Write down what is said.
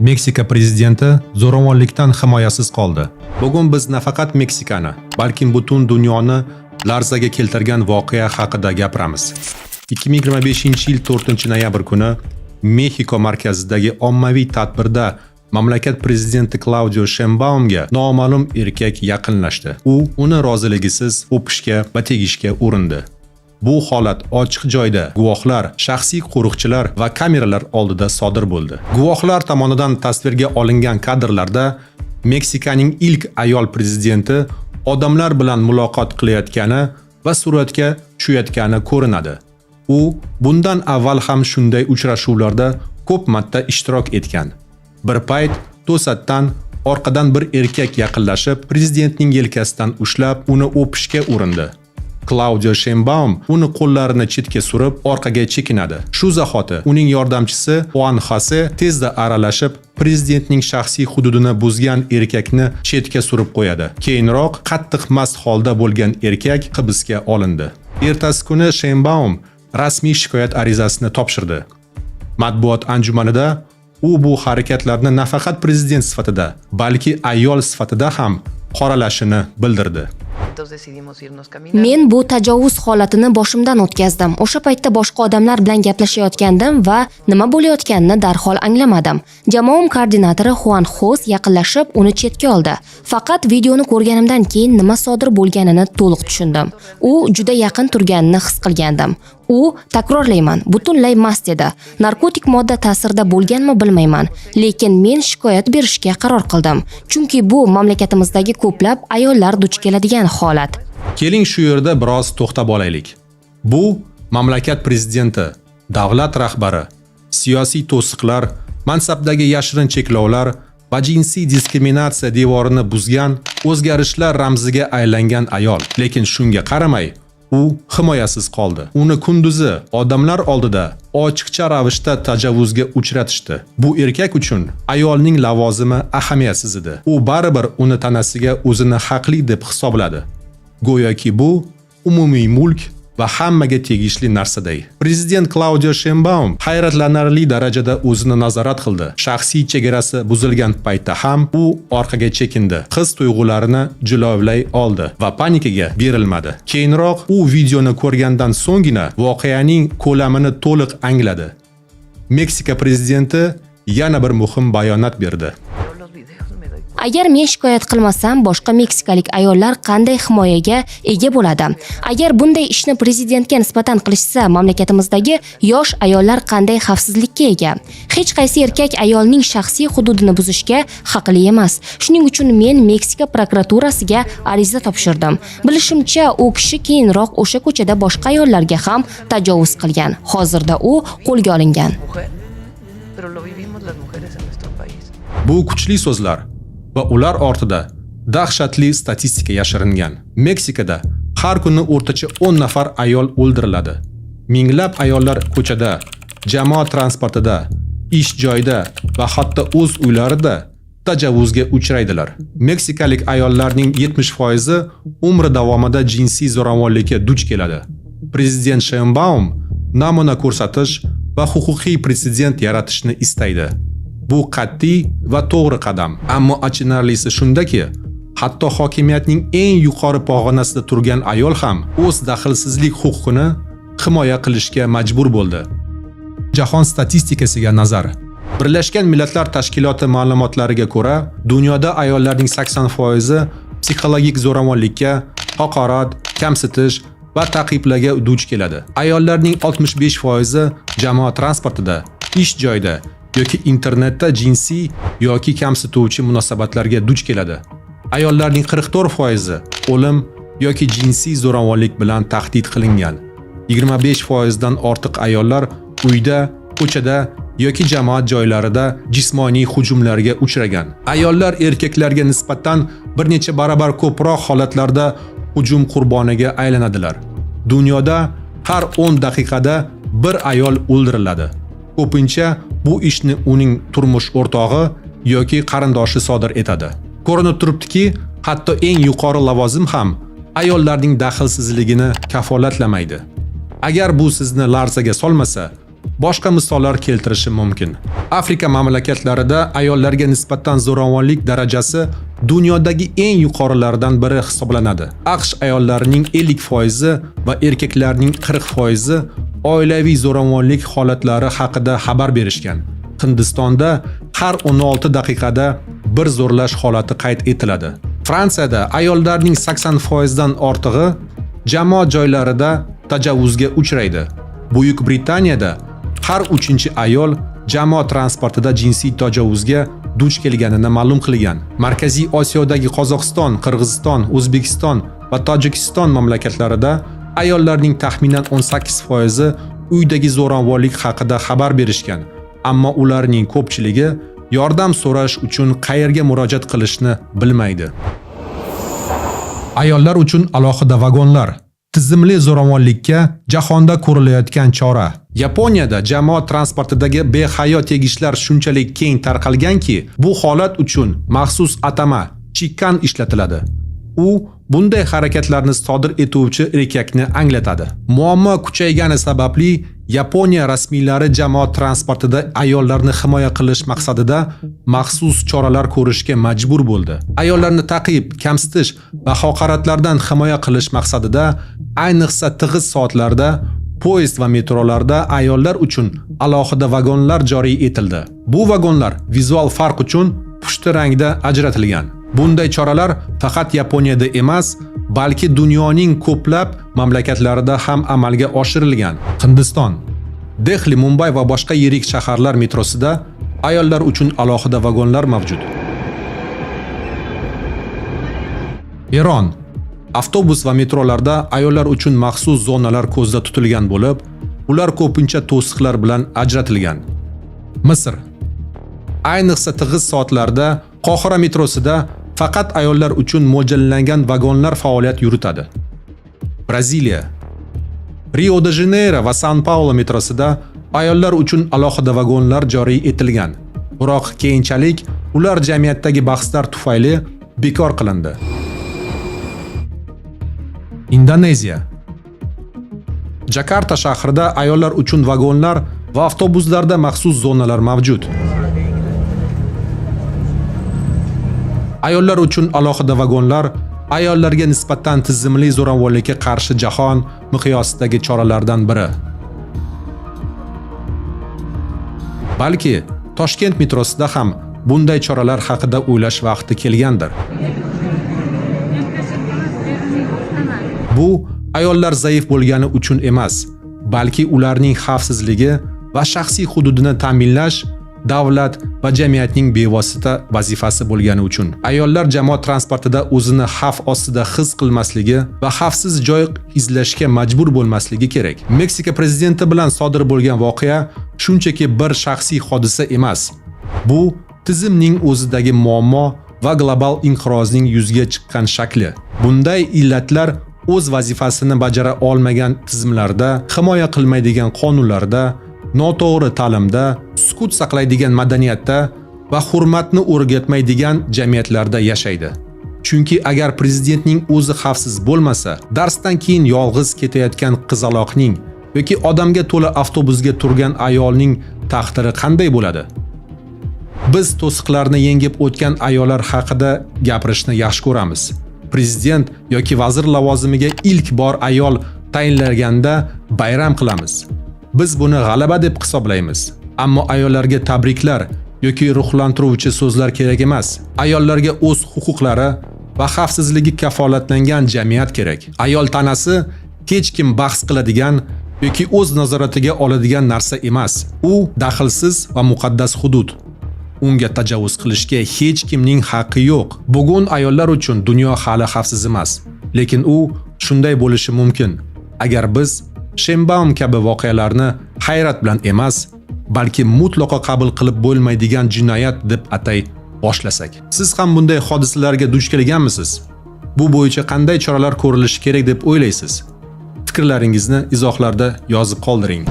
Meksika prezidenti zo'ravonlikdan himoyasiz qoldi. Bugun biz nafaqat Meksikani, balkim butun dunyoni larzaga keltirgan voqea haqida gapiramiz. 2025-yil 4-noyabr kuni Mexiko markazidagi ommaviy tadbirda mamlakat prezidenti Klaudio Shenbaumga noma'lum erkak yaqinlashdi. U uni roziligisiz o'pishga va tegishga urindi. Bu holat ochiq joyda guvohlar, shaxsiy qo'riqchilar va kameralar oldida sodir bo'ldi. Guvohlar tomonidan tasvirga olingan kadrlarda Meksikaning ilk ayol prezidenti odamlar bilan muloqot qilayotgani va suratga tushayotgani ko'rinadi. U bundan avval ham shunday uchrashuvlarda ko'p marta ishtirok etgan. Bir payt to'satdan orqadan bir erkak yaqinlashib, prezidentning yelkasidan ushlab, uni o'pishga urindi. Klaudiya Shenbaum uni qo'llarini chetga surib, orqaga chekinadi. Shu zahoti uning yordamchisi Juan Xose tezda aralashib, prezidentning shaxsiy hududini buzgan erkakni chetga surib qo'yadi. Keyinroq qattiq mast holda bo'lgan erkak hibsga olindi. Ertasi kuni Shenbaum rasmiy shikoyat arizasini topshirdi. Matbuot anjumanida u bu harakatlarni nafaqat prezident sifatida, balki ayol sifatida ham qoralashini bildirdi. Entonces decidimos irnos caminando. Men bu tajovuz holatini boshimdan o'tkazdim. O'sha paytda boshqa odamlar bilan gaplashayotgandim va nima bo'layotganini darhol anglamadim. Jamoam koordinatori Juan Xos yaqinlashib, uni chetga oldi. Faqat videoni ko'rganimdan keyin nima sodir bo'lganini to'liq tushundim. U juda yaqin turganini his qilgandim. U, takrorlayman, butunlay mast edi. Narkotik modda ta'sirida bo'lganmi, bilmayman, lekin men shikoyat berishga qaror qildim. Chunki bu mamlakatimizdagi ko'plab ayollar duch keladigan holat. Keling, shu yerda biroz to'xtab olaylik. Bu mamlakat prezidenti, davlat rahbari, siyosiy to'siqlar, mansabdagi yashirin cheklovlar va jinsiy diskriminatsiya devorini buzgan o'zgarishlar ramziga aylangan ayol. Lekin shunga qaramay, u himoyasiz qoldi. Uni kunduzi odamlar oldida ochiqcha ravishda tajovuzga uchratishdi. Bu erkak uchun ayolning lavozimi ahamiyatsiz edi. U baribir uni tanasiga o'zini haqli deb hisobladi. Go'yoki bu umumiy mulk va hammaga tegishli narsaday. Prezident Klaudiya Shenbaum hayratlanarli darajada o'zini nazorat qildi. Shaxsiy chegarasi buzilgan paytda ham u orqaga chekindi. His tuyg'ularini jilovlay oldi va panikaga berilmadi. Keyinroq u videoni ko'rgandan so'nggina voqeaning ko'lamini to'liq angladi. Meksika prezidenti yana bir muhim bayonot berdi. Veo los videos, me doy cuenta. Agar men shikoyat qilmasam, boshqa meksikalik ayollar qanday himoyaga ega bo'ladi? Agar bunday ishni prezidentga nisbatan qilishsa, mamlakatimizdagi yosh ayollar qanday xavfsizlikka ega? Hech qaysi erkak ayolning shaxsiy hududini buzishga haqli emas. Shuning uchun men Meksika prokuraturasiga ariza topshirdim. Bilishimcha, u kishi keyinroq o'sha ko'chada boshqa ayollarga ham tajovuz qilgan. Hozirda u qo'lga olingan. Mujer, pero lo vivimos las mujeres en nuestro país. Bu kuchli so'zlar va ular ortida dahshatli statistika yashiringan. Meksikada har kuni o'rtacha 10 nafar ayol o'ldiriladi. Minglab ayollar ko'chada, jamoat transportida, ish joyida va hatto o'z uylarida tajovuzga uchraydilar. Meksikalik ayollarning 70% umri davomida jinsiy zo'ravonlikka duch keladi. Prezident Shenbaum namuna ko'rsatish va huquqiy pretsedent yaratishni istaydi. Bu qat'iy va to'g'ri qadam. Ammo achinarlisi shundaki, hatto hokimiyatning eng yuqori pog'onasida turgan ayol ham o'z daxlsizlik huquqini himoya qilishga majbur bo'ldi. Jahon statistikasiga nazar. Birlashgan Millatlar Tashkiloti ma'lumotlariga ko'ra, dunyoda ayollarning 80% psixologik zo'ravonlikka, haqorat, kamsitish va ta'qiblarga duch keladi. Ayollarning 65% jamoat transportida, ish joyida yoki internetda jinsiy yoki kamsituvchi munosabatlarga duch keladi. Ayollarning 44% o'lim yoki jinsiy zo'ravonlik bilan tahdid qilingan. 25% dan ortiq ayollar uyda, ko'chada yoki jamoat joylarida jismoniy hujumlarga uchragan. Ayollar erkaklarga nisbatan bir necha barobar ko'proq holatlarda hujum qurboniga aylanadilar. Dunyoda har 10 daqiqada bir ayol o'ldiriladi. Ko'pincha bu ishni uning turmush o'rtog'i yoki qarindoshi sodir etadi. Ko'rinib turibdiki, hatto eng yuqori lavozim ham ayollarning daxlsizligini kafolatlamaydi. Agar bu sizni larzaga solmasa, boshqa misollar keltirishim mumkin. Afrika mamlakatlarida ayollarga nisbatan zo'ravonlik darajasi dunyodagi eng yuqorilaridan biri hisoblanadi. AQSh ayollarining 50% va erkaklarning 40% oilaviy zo'ravonlik holatlari haqida xabar berishgan. Hindistonda har 16 daqiqada bir zo'rlash holati qayd etiladi. Fransiyada ayollarning 80% dan ortig'i jamoat joylarida tajovuzga uchraydi. Buyuk Britaniyada har 3-ayol jamoat transportida jinsiy tajovuzga duch kelganini ma'lum qilgan. Markaziy Osiyodagi Qozog'iston, Qirg'iziston, O'zbekiston va Tojikiston mamlakatlarida ayollarning taxminan 18% uydagi zo'ravonlik haqida xabar berishgan. Ammo ularning ko'pchiligi yordam so'rash uchun qayerga murojaat qilishni bilmaydi. Ayollar uchun alohida vagonlar. Tizimli zo'ravonlikka jahonda ko'rilayotgan chora. Yaponiyada jamoat transportidagi behayo tegishlar shunchalik keng tarqalganki, bu holat uchun maxsus atama chikan ishlatiladi. U bunday harakatlarni sodir etuvchi erkakni anglatadi. Muammo kuchaygani sababli Yaponiya rasmiylari jamoat transportida ayollarni himoya qilish maqsadida maxsus choralar ko'rishga majbur bo'ldi. Ayollarni ta'qib, kamsitish va haqoratlardan himoya qilish maqsadida ayniqsa tig'iz soatlarda poyezd va metrolarda ayollar uchun alohida vagonlar joriy etildi. Bu vagonlar vizual farq uchun pushti rangda ajratilgan. Bunday choralar faqat Yaponiyada emas, balki dunyoning ko'plab mamlakatlarida ham amalga oshirilgan. Hindiston, Dehli, Mumbay va boshqa yirik shaharlar metrosida ayollar uchun alohida vagonlar mavjud. Eron, avtobus va metrolarda ayollar uchun maxsus zonalar ko'zda tutilgan bo'lib, ular ko'pincha to'siqlar bilan ajratilgan. Misr, ayniqsa tig'iz soatlarda Qohira metrosida faqat ayollar uchun mo'ljallangan vagonlar faoliyat yuritadi. Braziliya, Rio de Janeiro va San Paulo metrosida ayollar uchun alohida vagonlar joriy etilgan. Biroq keyinchalik ular jamiyatdagi bahslar tufayli bekor qilindi. Indoneziya, Jakarta shahrida ayollar uchun vagonlar va avtobuslarda maxsus zonalar mavjud. Ayollar uchun alohida vagonlar ayollarga nisbatan tizimli zo'ravonlikka qarshi jahon miqyosidagi choralardan biri. Balki Toshkent metrosida ham bunday choralar haqida o'ylash vaqti kelgandir. Bu ayollar zaif bo'lgani uchun emas, balki ularning xavfsizligi va shaxsiy hududini ta'minlash davlat va jamiyatning bevosita vazifasi bo'lgani uchun. Ayollar jamoat transportida o'zini xavf ostida his qilmasligi va xavfsiz joy izlashga majbur bo'lmasligi kerak. Meksika prezidenti bilan sodir bo'lgan voqea shunchaki bir shaxsiy hodisa emas. Bu tizimning o'zidagi muammo va global inqirozning yuzga chiqqan shakli. Bunday illatlar o'z vazifasini bajara olmagan tizimlarda, himoya qilmaydigan qonunlarda, noto'g'ri ta'limda, sukut saqlaydigan madaniyatda va hurmatni o'rgatmaydigan jamiyatlarda yashaydi. Chunki agar prezidentning o'zi xavfsiz bo'lmasa, darsdan keyin yolg'iz ketayotgan qizaloqning yoki odamga to'la avtobusga turgan ayolning taqdiri qanday bo'ladi? Biz to'siqlarni yengib o'tgan ayollar haqida gapirishni yaxshi ko'ramiz. Prezident yoki vazir lavozimiga ilk bor ayol tayinlanganda bayram qilamiz. Biz buni g'alaba deb hisoblaymiz. Ammo ayollarga tabriklar yoki ruhlantiruvchi so'zlar kerak emas. Ayollarga o'z huquqlari va xavfsizligi kafolatlangan jamiyat kerak. Ayol tanasi hech kim bahs qiladigan yoki o'z nazoratiga oladigan narsa emas. U daxlsiz va muqaddas hudud. Unga tajovuz qilishga hech kimning haqqi yo'q. Bugun ayollar uchun dunyo hali xavfsiz emas, lekin u shunday bo'lishi mumkin agar biz Sheinbaum kabi voqealarni hayrat bilan emas, balki mutlaqo qabul qilib bo'lmaydigan jinoyat deb atay boshlasak. Siz ham bunday hodisalarga duch kelganmisiz? Bu bo'yicha qanday choralar ko'rilishi kerak deb o'ylaysiz? Fikrlaringizni izohlarda yozib qoldiring.